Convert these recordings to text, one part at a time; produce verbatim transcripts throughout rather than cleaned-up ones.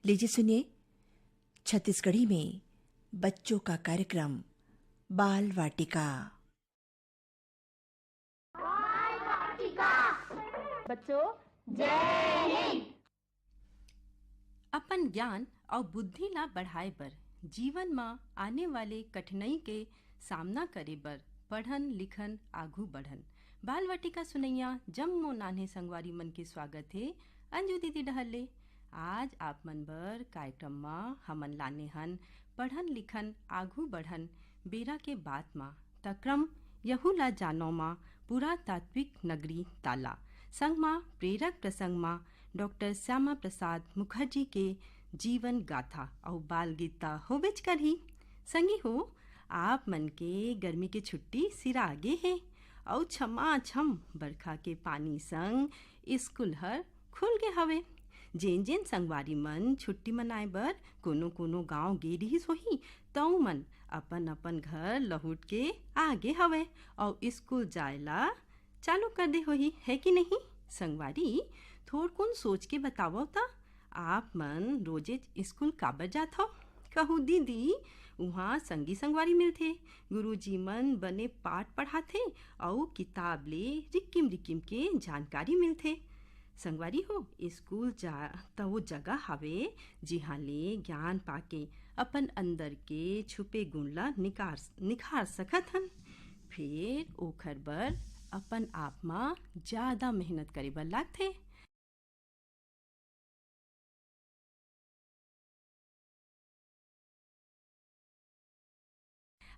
लीजिए सुनिए छत्तीसगढ़ी में बच्चों का कार्यक्रम बाल वाटिका। बच्चों, जय हिंद। अपन ज्ञान अउ बुद्धि ला बढ़ाए बर, जीवन म आने वाले कठिनाई के सामना करे बर पढ़न लिखन, आघू बढ़न। बाल वाटिका सुनैया जम्मो नान्हे संगवारी मन के स्वागत हे अंजू दीदी डहर ले। आज आप मन बर कार्यक्रम म हमन लाने हन पढ़न लिखन, आघू बढ़न बेरा के बात म, त क्रम यहू ला जानव म पुरातात्विक नगरी ताला, संग म प्रेरक प्रसंग म डॉक्टर श्यामा प्रसाद मुखर्जी के जीवन गाथा अउ बाल गीत त होबेच करही। संगी हो, आप मन के गर्मी के छुट्टी सिरा गे हे अउ छमाछम बरखा के पानी संग स्कूल हर खुल गे हवे। जेन जेन संगवारी मन छुट्टी मनाए बर कोनो कोनो गांव गे रिहिस होही, तऊ मन अपन अपन घर लहुट के आ गे हवे अउ स्कूल जाए ला चालू कर दे होही, है कि नहीं? संगवारी, थोरकुन सोच के बतावव त, आप मन रोजेच स्कूल काबर जाथव? कहूँ दीदी, उहाँ संगी संगवारी मिलथे, गुरुजी मन बने पाठ पढ़ाथे अउ किताब ले रिकिम रिकिम के जानकारी मिलथे। संगवारी हो, स्कूल जा त वो जगह हावे, जिहाँ ले ज्ञान पाके अपन अंदर के छुपे गुण ला निकार निखार सकत हन। फेर ओखर बर अपन आप म ज्यादा मेहनत करे बर लागथे।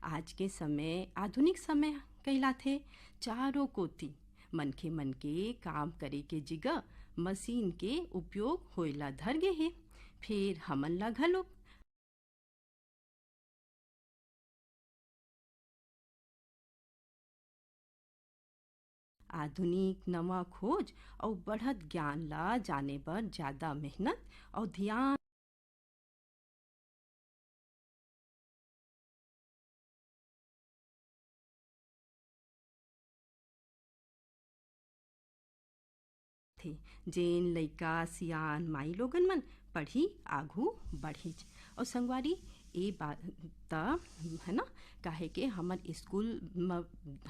आज के समय आधुनिक समय कहलाथे। चारों कोति मनखे मन के काम करे के जिगह मशीन के उपयोग होए ला धर गे हे। फेर हमन ला घलोक आधुनिक नवा खोज अउ बढ़त ज्ञान ला जाने बर ज्यादा मेहनत अउ ध्यान थे। जेन लइका, सियान, माई लोगन मन पढ़ी, आघू बढ़ीच। अउ संगवारी, ए बात त, है ना, काहे के हमर स्कूल म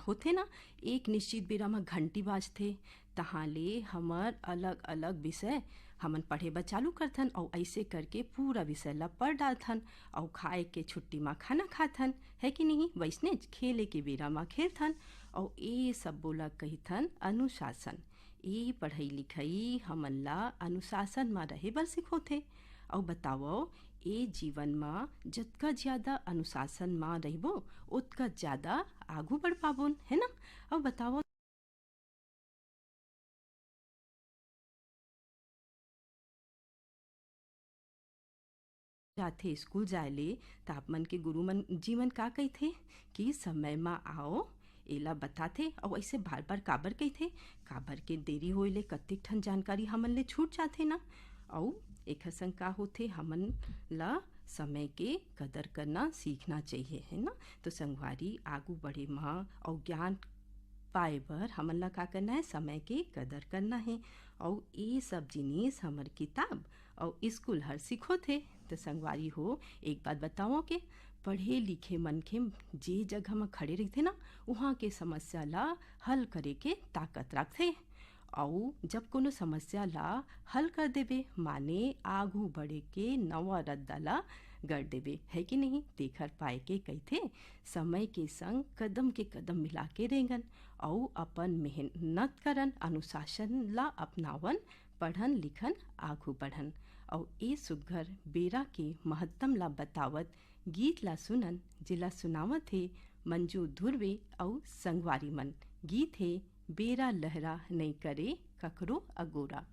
होथे ना, एक निश्चित बेरा म घंटी बाजथे, तहाँ ले हमर अलग-अलग विषय हमन पढ़े बर चालू करथन अउ अइसे करके पूरा विषय ल पढ़ डारथन अउ खाए के छुट्टी म खाना खाथन, है कि नहीं? वइसनेच खेले के बेरा म खेलथन अउ ए सब्बो ल कहिथन अनुशासन। ए पढ़ई लिखई हमन ल अनुशासन म रहे बर सिखोथे अउ बतावव, ए जीवन म जतका ज्यादा अनुशासन म रहिबो, ओतका ज्यादा आघू बढ़ पाबोन, है ना? अउ बतावव, जाथे स्कूल जाए ले, त आप मन के गुरु मन, जी मन का कहिथे कि समय म आओ, एला बताथे। अउ अइसे बार-बार काबर कहिथे? काबर के देरी होए ले कतेक ठन जानकारी हमन ले छूट जाथे ना। अउ एखर संग का होथे, हमन ला समय के कदर करना सीखना चाहिए, है ना? तो संगवारी, आगू बढ़े म अउ ज्ञान पाए बर हमन ला का करना है? समय के कदर करना है। अउ ये सब जिनिस हमर किताब अउ स्कूल हर सिखोथे। त संगवारी हो, एक बात बताओ के पढ़े लिखे मनखे जे जगह म खड़े रहिथे ना, उहाँ के समस्या ला हल करे के ताकत रखथे। अउ जब कोनो समस्या ला हल कर देबे, माने आगू बढ़े के नवा रद्दा ला गढ़ देबे, है कि नहीं? तेखर पाए के कहिथे, समय के संग कदम के कदम मिला के रेंगन अउ अपन मेहनत करन, अनुशासन ला अपनावन, पढ़न लिखन, आगू बढ़न। अउ ए सुग्घर बेरा के महत्तम ला बतावत गीत ला सुनन, जेला सुनावत हे मंजू धुर्वे अउ संगवारी मन। गीत हे बेरा लहरा नइ करे ककरो अगोरा।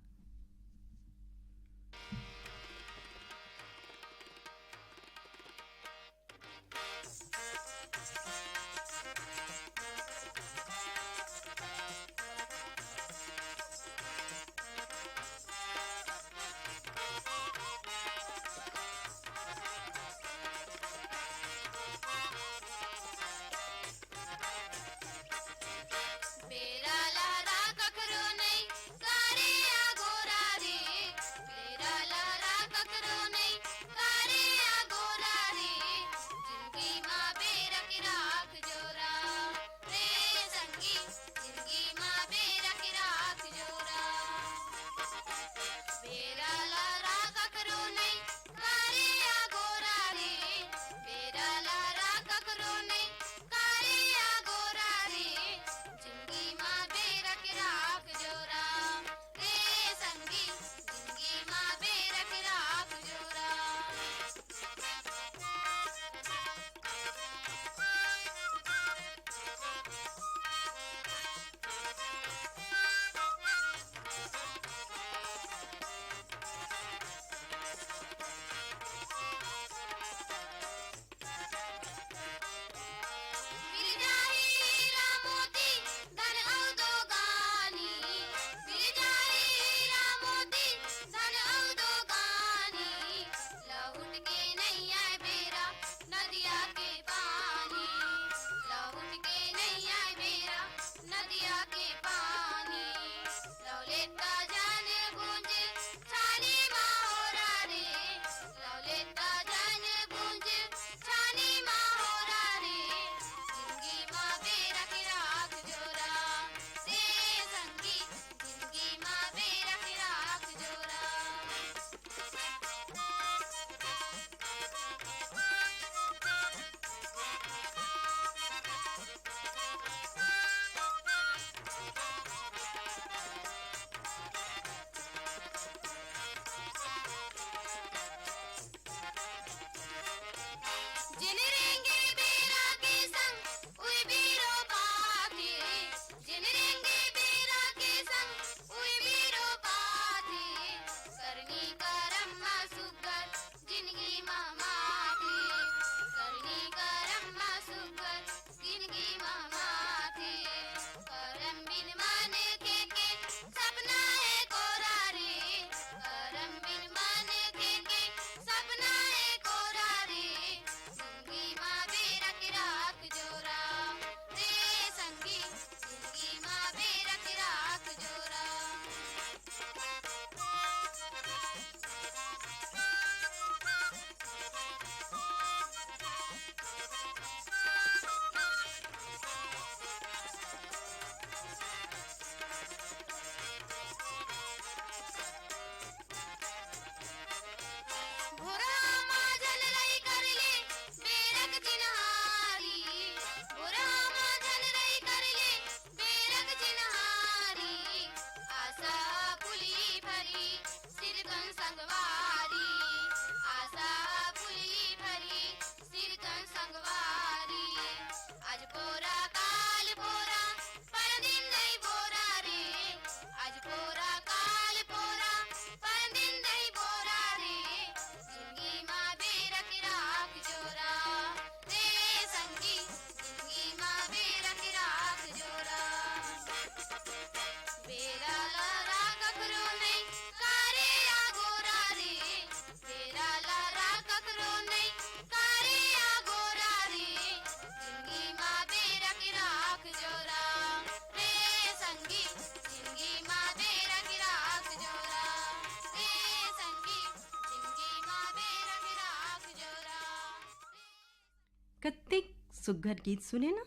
कत्तेक सुग्घर गीत सुने ना।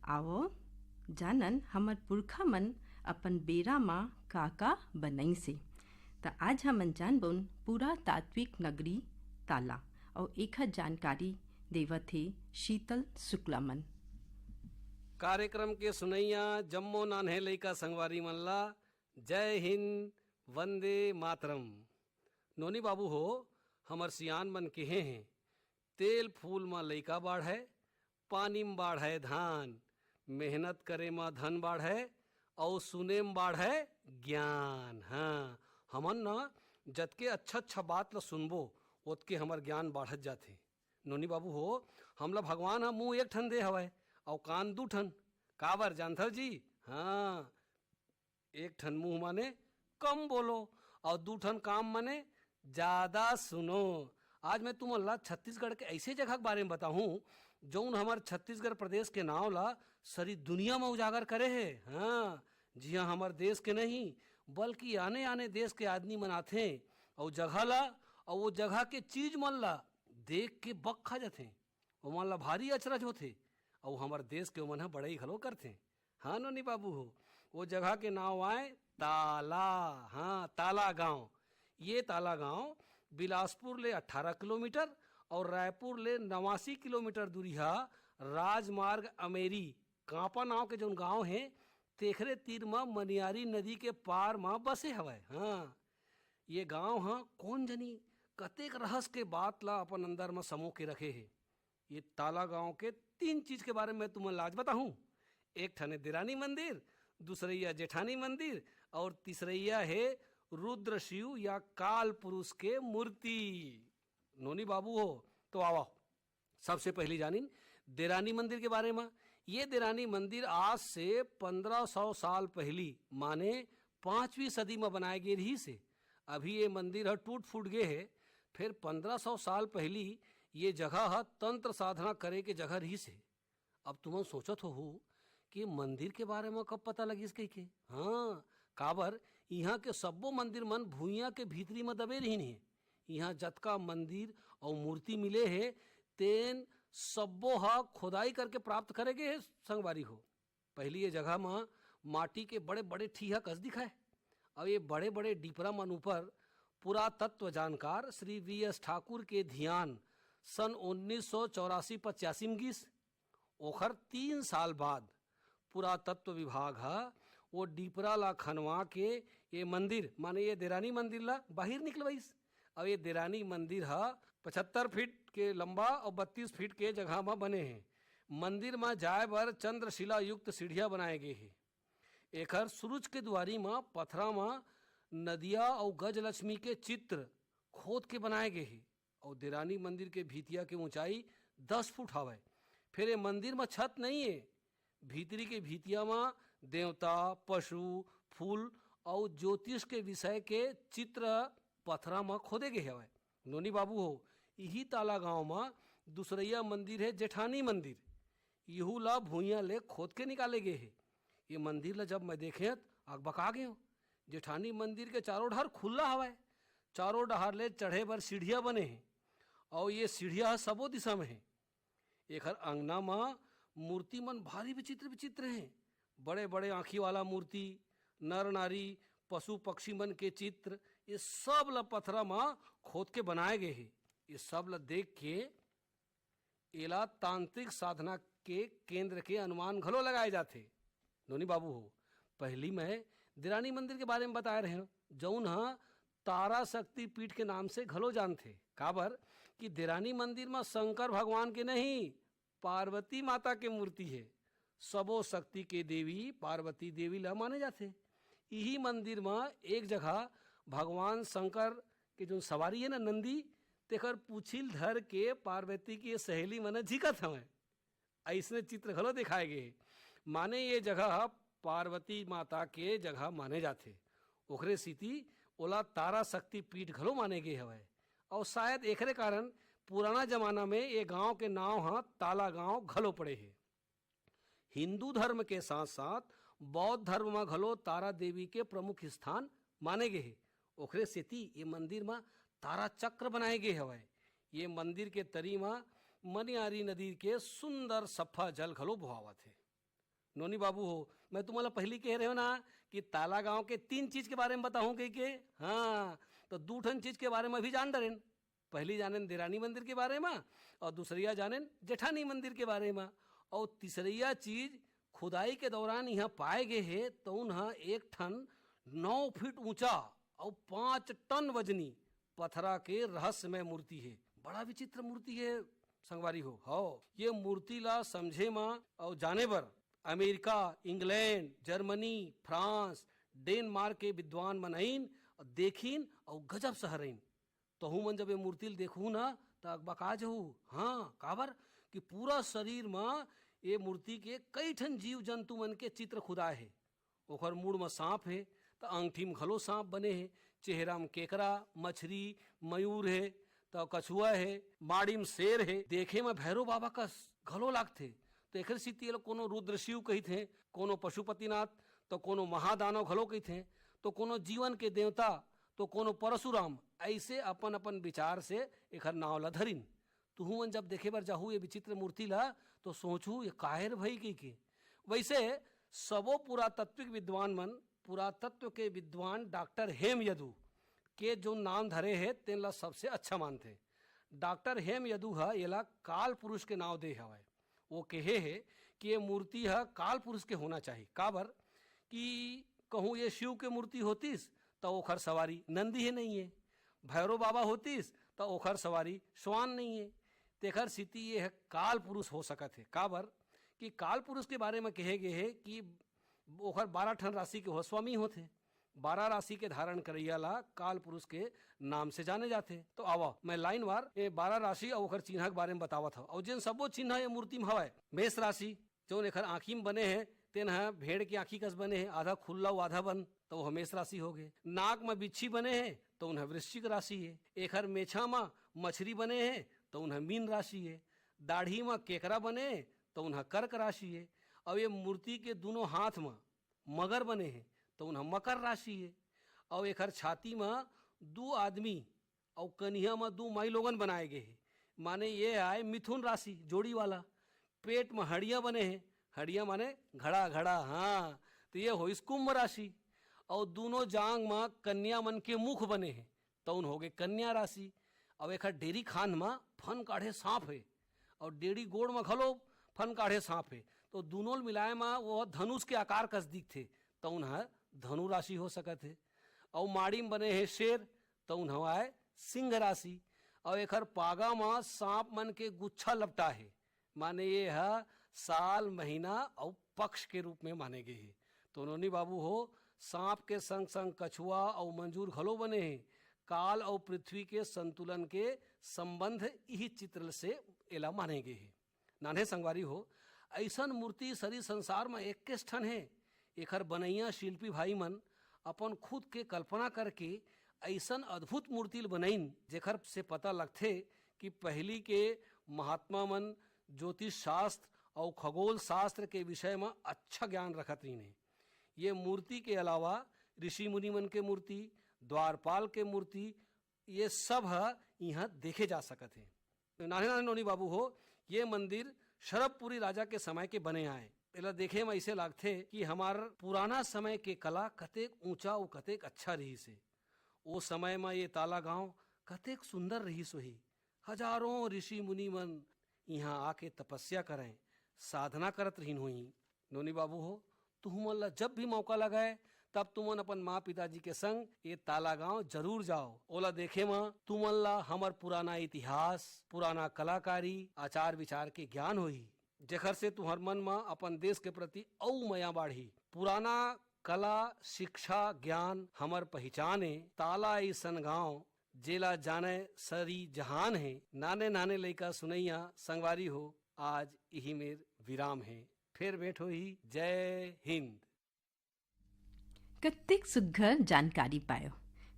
आवो, जानन हमर पुरखा मन अपन बेरा म का-का बनइसे। त आज हमन जानबोन पुरातात्विक नगरी ताला, अउ एखर जानकारी देवत हे शीतल शुक्ला मन। कार्यक्रम के सुनइया जम्मो नान्हे लइका संगवारी मन ला जय हिंद, वंदे मातरम। नोनी बाबू हो, हमर सियान मन केहे हें, "तेल फूल म लइका बाढ़य, पानी म बाढ़य धान, मेहनत करे म धन बाढ़य, अउ सुने म बाढ़य ज्ञान।" हाँ, हमन न जतके अच्छा-अच्छा बात ल सुनबो, ओतके हमर ज्ञान बाढ़त जाथे। नोनी बाबू हो, हमला भगवान ह मुंह एक ठन दे हवय, अउ कान दू ठन। काबर जानथव जी? हाँ, एक ठन मुंह माने कम बोलो, अउ दू ठन काम माने ज्यादा सुनो। आज मैं तुमन ला छत्तीसगढ़ के ऐसे जगह के बारे में बताहूं, जौन हमर छत्तीसगढ़ प्रदेश के नाव ला सरी दुनिया में उजागर करे हे। हाँ, जिहां हमर देश के नहीं, बल्कि आने-आने देश के आदमी मन आथे, अउ जगह ला, अउ वो जगह के चीज मन ला देख के बक खा जाथे। ओमन ला भारी अचरज होथे, अउ हमर देश के ओमन ह बड़ई घलो करथे। हाँ नोनी बाबू हो, वो जगह के नाव आय ताला। हाँ, ताला गांव। ये ताला गांव बिलासपुर ले अठारह किलोमीटर अउ रायपुर ले नवासी किलोमीटर दूरिहा राजमार्ग अमेरी कांपा नाव के जौन गांव हे, तेखरे तीर म मनियारी नदी के पार म बसे हवय। हाँ, ये गांव ह कोन जनी कतेक रहस्य के बात ला अपन अंदर म समो के रखे हे। ये ताला गांव के तीन चीज के बारे में तुमन ला आज बताहूं। एक ठने देरानी मंदिर, दूसरैया जेठानी मंदिर अउ तीसरैया हे रुद्र शिव या काल पुरुष के मूर्ति। नोनी बाबू हो, तो आवा, सबसे पहली जानिन देरानी मंदिर के बारे में। ये देरानी मंदिर आज से पन्द्रह सौ साल पहली, माने पांचवीं सदी में बनाए गे रहिस हे। अभी ये मंदिर ह टूट फूट गे हे, फिर पन्द्रह सौ साल पहली ये जगह ह तंत्र साधना करे के जगह रहिस हे। अब तुमन सोचत होहू कि मंदिर के बारे में कब पता लगिस कहिके। हाँ, काबर इहाँ के सब्बो मंदिर मन भुइयां के भीतरी म दबे रहिन हे। इहाँ जतका मंदिर अउ मूर्ति मिले हे, तेन सब्बो ह खोदाई करके प्राप्त करे गे हे संगवारी हो। पहिली ये जगह म माटी के बड़े-बड़े ठीहा कस दिखय, अउ ये बड़े-बड़े डिपरा मन ऊपर पुरातत्व जानकार श्री वी एस ठाकुर के धियान सन उन्नीस सौ चौरासी पचासी म गिस। ओखर तीन साल बाद पुरातत्व विभाग ह वो डिपरा ला खनवा के ये मंदिर, माने ये देरानी मंदिर ला बाहिर निकलवाइस। अब ये देरानी मंदिर ह पचहत्तर फीट के लंबा अउ बत्तीस फीट के जगह म बने हे। मंदिर म जाए बर चंद्रशिला युक्त सीढ़िया बनाए गे हे। एखर सुरुज के दुआरी म पथरा म नदिया अउ गजलक्ष्मी के चित्र खोद के बनाए गे हे। अउ देरानी मंदिर के भीतिया के ऊंचाई दस फुट हवय। फेर ए मंदिर म छत नइये। भीतरी के भीतिया म देवता, पशु, फूल अउ ज्योतिष के विषय के चित्र पथरा म खोदे गे हवय। नोनी बाबू हो, इही ताला गांव म दूसरइया मंदिर हे जेठानी मंदिर। इहू ला भुइयां ले खोद के निकाले गे हे। ये मंदिर ला जब मैं देखें त अकबका गेंव। जेठानी मंदिर के चारों डहर खुल्ला हवय, चारों डहर ले चढ़े बर सीढ़िया बने हे, अउ ये सीढ़िया ह सबो दिशा म हे। एखर अंगना म मूर्ति मन भारी विचित्र विचित्र हे, बड़े बड़े आंखी वाला मूर्ति, नर नारी, पशु पक्षी मन के चित्र, ये सब ल पथरा म खोद के बनाए गे हे। ये सब ल देख के एला तांत्रिक साधना के केंद्र के अनुमान घलो लगाए जाथे। नोनी बाबू हो, पहिली मैं देरानी मंदिर के बारे म बताए रहेंव, जऊन ह तारा शक्ति पीठ के नाम से घलो जानथे। काबर कि देरानी मंदिर म शंकर भगवान के नहीं, पार्वती माता के मूर्ति हे। सबो शक्ति के देवी पार्वती देवी ला माने जाथे। इही मंदिर म एक जगह भगवान शंकर के जऊन सवारी हे ना नंदी, तेकर पूछी ल धर के पार्वती के सहेली मन झिकत हवंय। अइसने चित्र घलो दिखाए गे हे। माने ये जगह ह पार्वती माता के जगह माने जाथे, ओखरे सेती ओला तारा शक्ति पीठ घलो माने गे हवय। अउ शायद एखरे कारण पुराना जमाना म ये गांव के नांव ह ताला गांव घलो पड़े हे। हिंदू धर्म के साथ-साथ बौद्ध धर्म म घलो तारा देवी के प्रमुख स्थान माने गे हे। ओखरे सेती ये मंदिर म तारा चक्र बनाए गे हवय। ये मंदिर के तरी म मनियारी नदी के सुंदर सफा जल घलो बोहावत हे। नोनी बाबू हो, मैं तुम्हाला पहिली कहे रहेंव ना कि ताला गांव के तीन चीज के बारे में बताहूं कहिके। हाँ, तो दू ठन चीज के बारे में अभी जान डरेन। पहिली जानेन देरानी मंदिर के बारे में, अउ दूसरइया जानेन जेठानी मंदिर के बारे में, अउ तीसरइया चीज खुदाई के दौरान इहां पाए गे हे, तउन ह एक ठन नौ फीट ऊंचा अउ पांच टन वजनी पथरा के रहस्यमय मूर्ति हे। बड़ा विचित्र मूर्ति हे संगवारी हो। हव, ये मूर्ति ला समझे म अउ जाने बर America, England, Germany, France, Denmark के विद्वान मन आइन, देखिन अउ गजब सहरइन। तहू मन जब ये मूर्ति ल देखहू ना, त अकबका जहू। हाँ, काबर कि पूरा शरीर म ये मूर्ति के कई ठन जीव जंतु मन के चित्र खुदाए हे। ओखर मुड़ म सांप हे, त अंगठी म घलो सांप बने हे, चेहरा म केकरा, मछरी, मयूर हे, त कछुआ हे, माड़ी म शेर हे, देखे म भैरव बाबा कस घलो लागथे। त एखर सेती एला कोनो रुद्र शिव कहिथे, कोनो पशुपतिनाथ, त कोनो महादानव घलो कहिथे, त कोनो जीवन के देवता, त कोनो परशुराम, अइसे अपन-अपन विचार से एखर नांव ल धरिन। तुहू मन जब देखे बर जाहू ये विचित्र मूर्ति ला, तो सोचहू, "ये काहे रे भई?" कहिके। वैसे सबो पुरातात्विक विद्वान मन, पुरातत्व के विद्वान डॉक्टर हेम यदु के जो नाम धरे हे, तेन ला सबसे अच्छा मानथे। डॉक्टर हेम यदु ह एला काल पुरुष के नांव दे हवय। वो कहे हे कि ये मूर्ति ह काल पुरुष के होना चाही। काबर कि कहूँ ये शिव के मूर्ति होतिस, त ओखर सवारी नंदी हे नहीं हे, भैरव बाबा होतिस, त ओखर सवारी श्वान नहीं हे। तेखर सेती ये ह काल पुरुष हो सकत हे। काबर कि काल पुरुष के बारे म कहे गे हे कि ओखर बारह ठन राशि के हो स्वामी होथे। बारह राशि के धारण करइया ला काल पुरुष के नाम से जाने जाथे। तो आवा, मैं लाइनवार ये बारह राशि अउ ओखर चिन्हा के बारे में बतावत हव। अउ जेन सबो चिन्ह ये मूर्ति में हवय, मेष राशि, जौन एखर आँखी में बने हे, तेन ह भेड़ के आँखी कस बने हे, आधा खुल्ला अउ आधा बंद, तो वो मेष राशि हो गे। नाक में बिच्छी बने हे, तो उन्हा वृश्चिक राशि हे। एखर मेछा में मछरी बने हे, तो उन्हा मीन राशि हे। दाढ़ी में केकरा बने हे, तो उन्हा कर्क राशि हे। अउ ये मूर्ति के दोनों हाथ में मगर बने हे, तो उन्हा मकर राशि हे। अउ एखर छाती म दू आदमी अउ कनिहा म दू माईलोगन बनाए गे हे, माने ये आय मिथुन राशि, जोड़ी वाला। पेट म हड़िया बने हे, हड़िया माने घड़ा, घड़ा, हाँ, तो ये होइस कुंभ राशि। अउ दूनों जांग म कन्या मन के मुख बने हे, तउन होगे कन्या राशि। अउ एखर डेरी खांध म फन काढ़े सांप हे, अउ डेरी गोड़ म घलो फन काढ़े सांप हे, तो दूनों ल मिलाए म वो धनुष के आकार कस दिखथे, तउन ह धनु राशि हो सकत हे। अउ माड़ी म बने हे शेर, तउन हवय सिंह राशि। अउ एखर पागा म सांप मन के गुच्छा लपटा हे, माने ये ह साल, महीना अउ पक्ष के रूप में माने गे हे। तो नोनी बाबू हो, सांप के संग संग कछुआ अउ मंजूर घलो बने हे। काल अउ पृथ्वी के संतुलन के संबंध इही चित्र से एला माने गे हे। नान्हे संगवारी हो, अइसन मूर्ति सरी संसार म एक्केस ठन हे। एखर बनइया शिल्पी भाई मन अपन खुद के कल्पना करके अइसन अद्भुत मूर्ति ल बनइन, जेखर से पता लगथे कि पहिली के महात्मा मन ज्योतिष शास्त्र अउ खगोल शास्त्र के विषय म अच्छा ज्ञान रखत रहिन हे। ये मूर्ति के अलावा ऋषि मुनि मन के मूर्ति, द्वारपाल के मूर्ति, ये सब ह इहाँ देखे जा सकत हे। नान्हे नान्हे नोनी बाबू हो, ये मंदिर शरभपुरी राजा के समय के बने आय। एला देखे म अइसे लागथे कि हमार पुराना समय के कला कतेक ऊंचा अउ कतेक अच्छा रहिस हे। ओ समय म ये ताला गांव कतेक सुंदर रहिस होही। हजारों ऋषि मुनि मन इहाँ आके तपस्या करय, साधना करत रहिन होही। नोनी बाबू हो, तुहमन ला जब भी मौका लगय, तब तुमन अपन माँ पिताजी के संग ये ताला गांव जरूर जाओ। ओला देखे म तुमन ला हमर पुराना इतिहास, पुराना कलाकारी, आचार विचार के ज्ञान होही, जेखर से तुहर मन म अपन देश के प्रति अउ मया बाढ़ही। पुराना कला, शिक्षा, ज्ञान हमर पहिचान ए। ताला अइसन गांव, जेला जानय सरी जहान हे। नाने नाने लइका सुनइया संगवारी हो, आज इही मेर विराम हे। फेर भेंट होही। जय हिंद। कत्तेक सुग्घर जानकारी पायो।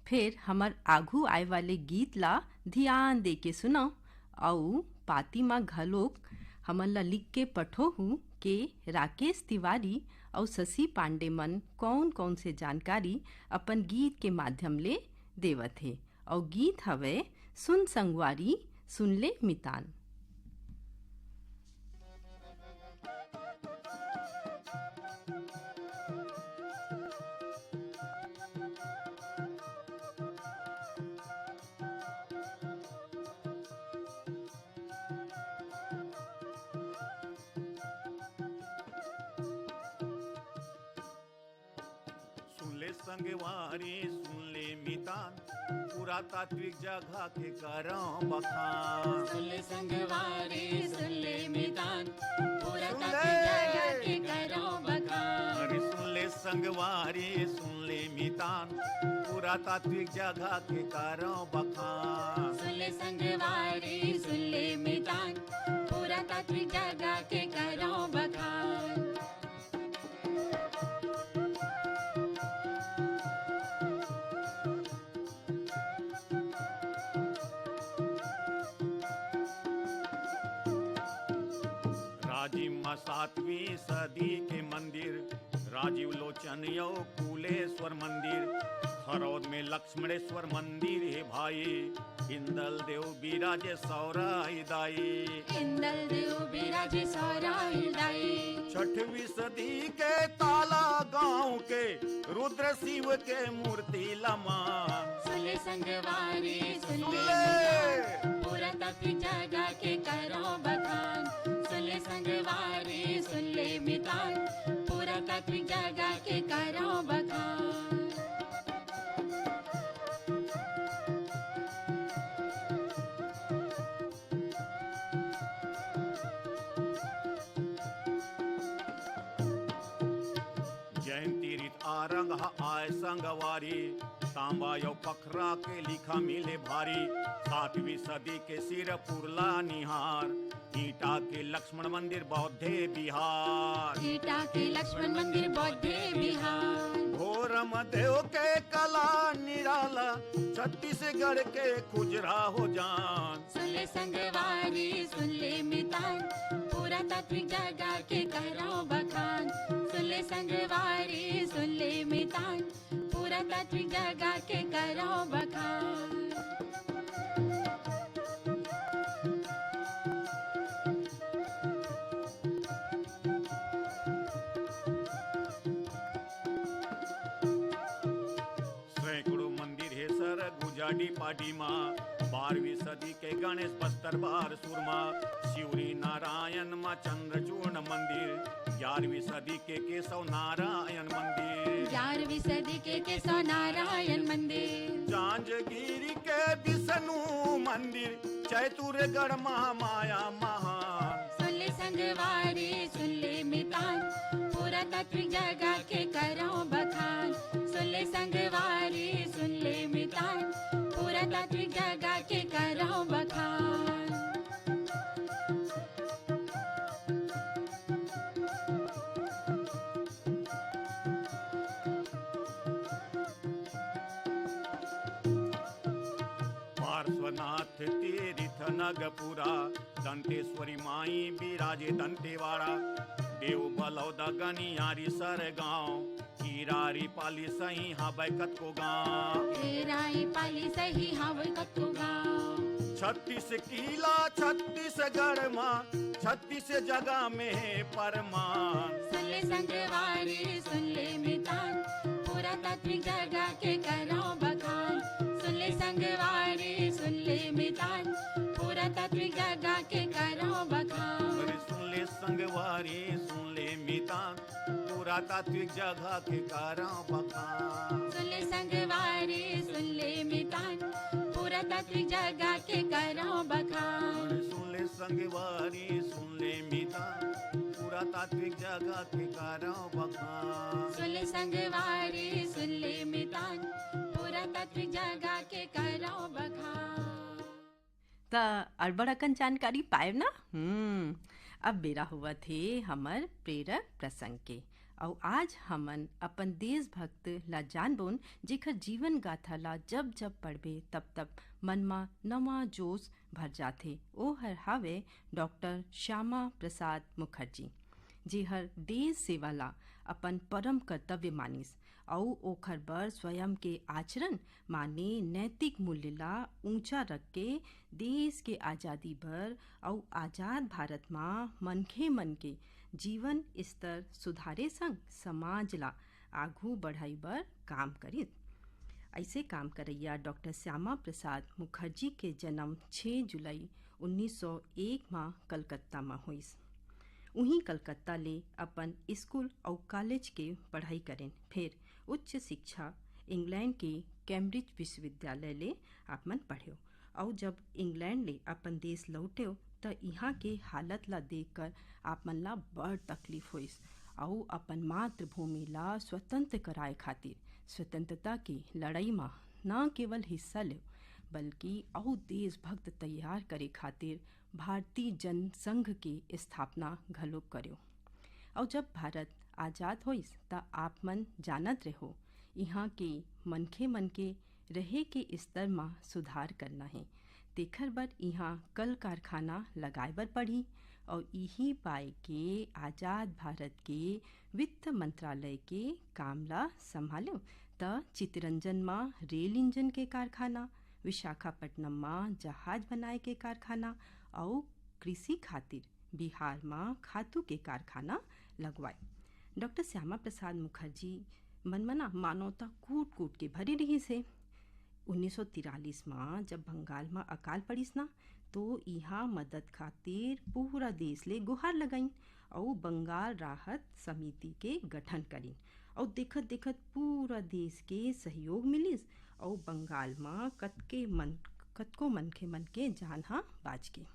फेर हमर आघू आए वाले गीत ला धियान देके सुनव, अउ पाती म घलोक हमन ला लिख के पठोहू के राकेश तिवारी अउ शशि पांडे मन कौन-कौन से जानकारी अपन गीत के माध्यम ले देवत हे। अउ गीत हवय सुन संगवारी, सुन ले मितान। संगवारी सुन ले मितान, पुरातात्विक जगह के करौं बखान। सुन ले संगवारी सुन ले मितान, पुरातात्विक जगह के करौं बखान। अरे सुन ले संगवारी सुन ले मितान, पुरातात्विक जगह के करौं बखान। सुन ले संगवारी सुन ले मितान, पुरातात्विक जगह के करौं बखान। राजिम म सातवीं सदी के मंदिर, राजीव लोचन अउ कुलेश्वर मंदिर, खरौद में लक्ष्मणेश्वर मंदिर हे भाई, हिंदल देव बिराजे सौराई दाई। हिंदल देव बिराजे सौराई दाई। छठवीं सदी के ताला गांव के रुद्र शिव के मूर्ति लमान। सुन ले संगवारी सुन ले सुन ले। मितान, पुरातात्विक जगह के करौं बखान। सुन ले संगवारी सुन ले मितान, पुरातात्विक जगह के करौं बखान। जयंती रित आरंग ह आय संगवारी, तांबा अउ पखरा के लिखा मिले भारी। सातवीं सदी के सिरपुर ला निहार, ईटा के लक्ष्मण मंदिर बौद्धे बिहार। ईटा के लक्ष्मण मंदिर बौद्धे बिहार। भोरम देव के कला निराला, छत्तीसगढ़ के खुजरा हो जान। सुन ले संगवारी सुन ले मितान, पुरातात्विक जगह के करौं बखान। सुन ले संगवारी सुन ले मितान, पुरातात्विक जगह के करौं बखान। सैकड़ों मंदिर हे सरगुजा डिपाडी मा, बारहवीं सदी के गणेश बस्तर बारसूर मा, शिवरी नारायण मा चंद्रचूड़ मंदिर, ग्यारहवीं सदी के केशव नारायण मंदिर। ग्यारहवीं सदी के केशव नारायण मंदिर। जांजगीरी के विष्णु मंदिर, चैतुरगढ़ महामाया महान। सुन ले संगवारी सुन ले मितान, पुरातात्विक जगह के करौं बखान। सुन ले संगवारी सुन ले मितान, पुरातात्विक जगह के करौं बखान। पार्श्वनाथ तीर्थ नगपुरा, दंतेश्वरी माई बिराजे दंतेवाड़ा, देव बलौदा गनियारी सरगांव, किरारी पाली सही हावय कतको गांव। किरारी पाली सही हावय कतको गांव। छत्तीस किला छत्तीसगढ़ मा, छत्तीस जगह में हे परमान। सुन ले संगवारी सुन ले मितान, पुरातात्विक जगह के करौं बखान। सुन ले संगवारी सुन ले मितान, पुरातात्विक जगह के करौं बखान। अरे सुन ले संगवारी सुन ले मितान, पुरातात्विक जगह के करौं बखान। सुन ले संगवारी सुन ले मितान, पुरातात्विक जगह के करौं बखान। सुन ले संगवारी सुन ले मितान, पुरातात्विक जगह के करौं बखान। सुन ले संगवारी सुन ले मितान, पुरातात्विक जगह के करौं बखान। त अड़बड़ अकन जानकारी पाएव ना? हम्म, अब बेरा होवत हे हमर प्रेरक प्रसंग के। अउ आज हमन अपन देशभक्त ला जानबोन, जेकर जीवन गाथा ला जब जब पढ़बे, तब तब मन मा नवा जोश भर जाथे। ओ हर हावे डॉक्टर श्यामा प्रसाद मुखर्जी, जेहर देश सेवा ला अपन परम कर्तव्य मानिस। अउ ओखर बर स्वयं के आचरण, माने नैतिक मूल्य ला ऊंचा रख के देश के आजादी बर अउ आजाद भारत मा मनखे मन के जीवन स्तर सुधारे संग समाज ला आघू बढ़ाई बर काम करिस। अइसे काम करइया डॉक्टर श्यामा प्रसाद मुखर्जी के जन्म छह जुलाई उन्नीस सौ एक मा कलकत्ता मा होइस। उहीं कलकत्ता ले अपन स्कूल अउ कॉलेज के पढ़ाई करेन। फेर उच्च शिक्षा इंग्लैंड के कैम्ब्रिज विश्वविद्यालय ले आप मन पढ़ेव, अउ जब इंग्लैंड ले अपन देश लौटेव, त इहाँ के हालत ला देखकर आप मन ला बड़ तकलीफ होइस, अउ अपन मातृभूमि ला स्वतंत्र कराए खातिर स्वतंत्रता के लड़ाई मा न केवल हिस्सा लेव, बल्कि अउ देशभक्त तैयार करे खातिर भारतीय जनसंघ के स्थापना घलो करेव। अउ जब भारत आजाद होइस, त आप मन जानत रहो, इहाँ के मनखे मन के रहे के स्तर म सुधार करना हे। तेखर बर इहाँ कल कारखाना लगाए बर पड़ही, अउ इही पाए के आजाद भारत के वित्त मंत्रालय के काम ला संभालेव। त चितरंजन म रेल इंजन के कारखाना, विशाखापट्टनम म जहाज बनाए के कारखाना, अउ कृषि खातिर बिहार म खातू के कारखाना लगवाए। डॉक्टर श्यामा प्रसाद मुखर्जी मन म ना मानवता कूट कूट के भरे रिहिस हे। उन्नीस सौ तिरालीस म जब बंगाल म अकाल पड़िस ना, तो इहाँ मदद खातिर पूरा देश ले गुहार लगाइन, अउ बंगाल राहत समिति के गठन करिन, अउ देखत देखत पूरा देश के सहयोग मिलिस, अउ बंगाल म कतके मन, कतको मनखे मन के जान ह बाच गे।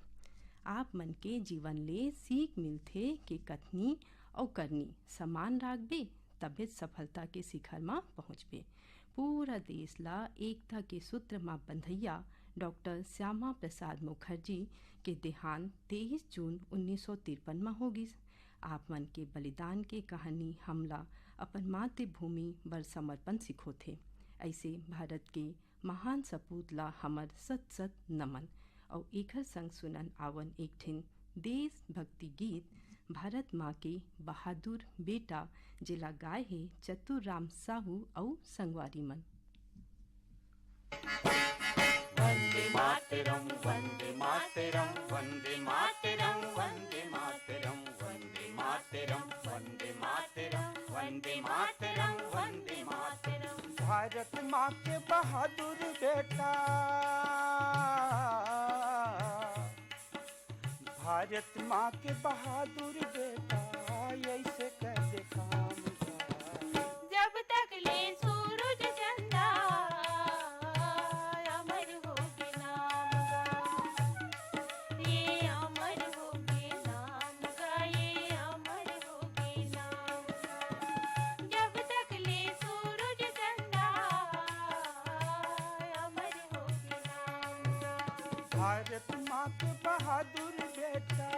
आप मन के जीवन ले सीख मिलथे के कथनी अउ करनी समान राखबे, तभेच सफलता के शिखर म पहुँचबे। पूरा देश ला एकता के सूत्र म बंधइया डॉक्टर श्यामा प्रसाद मुखर्जी के देहांत तेईस जून उन्नीस सौ तिरपन म हो गिस। आप मन के बलिदान के कहानी हमला अपन मातृभूमि बर समर्पण सिखोथे। ऐसे भारत के महान सपूत ला हमर सत सत नमन। अउ एखर संग सुनन आवन एक ठिन देशभक्ति गीत भारत माँ के बहादुर बेटा, जेला गाए हे चतुर राम साहू अउ संगवारी मन। वंदे मातरम, वंदे मातरम, वंदे मातरम, वंदे मातरम, वंदे मातरम, वंदे मातरम, वंदे मातरम, वंदे मातरम। भारत माँ के बहादुर बेटा, भारत माँ के बहादुर बेटा, ऐसे कर दे काम। जब तक ले सूरज चंदा, अमर होगे नाम गा। ये अमर होगे नाम गा, ये अमर होगे नाम गा। जब तक ले सूरज चंदा, अमर होगे नाम गा। भारत माँ के बहादुर बेटा।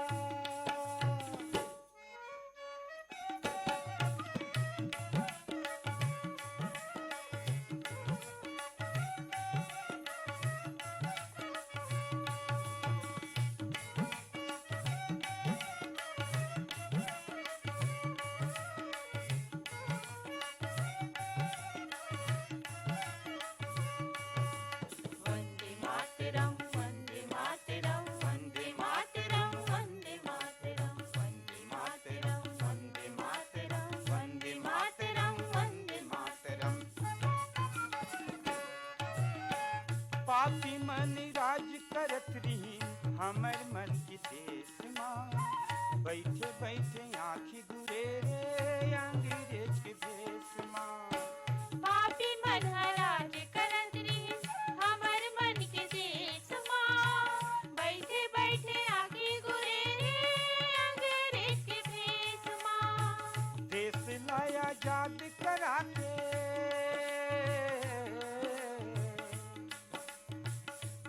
वंदे मातरम, वंदे मातरम, वंदे मातरम, वंदे मातरम, वंदे मातरम, वंदे मातरम, वंदे मातरम, वंदे मातरम। पापी मन राज करत रहिन हमर मन के देश मा, बैठे बैठे आँखी घुरे रे अंग्रेज के भेष मा। पापी मन ह राज करत रहिन हमर मन के देश मा, बैठे बैठे आँखी घुरे रे अंग्रेज के भेष मा। देश ला आजाद करा के,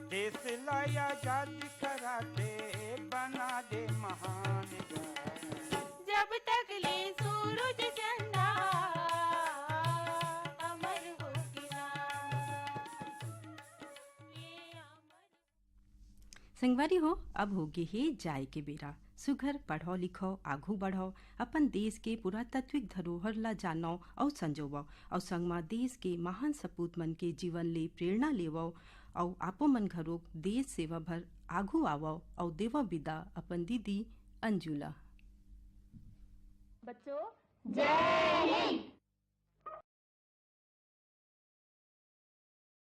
देश ला आजाद करा दे, बना दे महान गा। जब तक ले सूरज चंदा, अमर होगे नाम गा। ये अमर संगवारी हो, अब होगे हे जाए के बेरा। सुघर पढ़व लिखव, आघू बढ़व, अपन देश के पुरातात्विक धरोहर ला जानव अउ संजोवव, अउ संगमा देश के महान सपूत मन के जीवन ले प्रेरणा लेवव, अउ आपो मन घरोक देश सेवा भर आघू आवव, अउ देवव बिदा अपन दीदी अंजू ला। बच्चों, जय हिंद।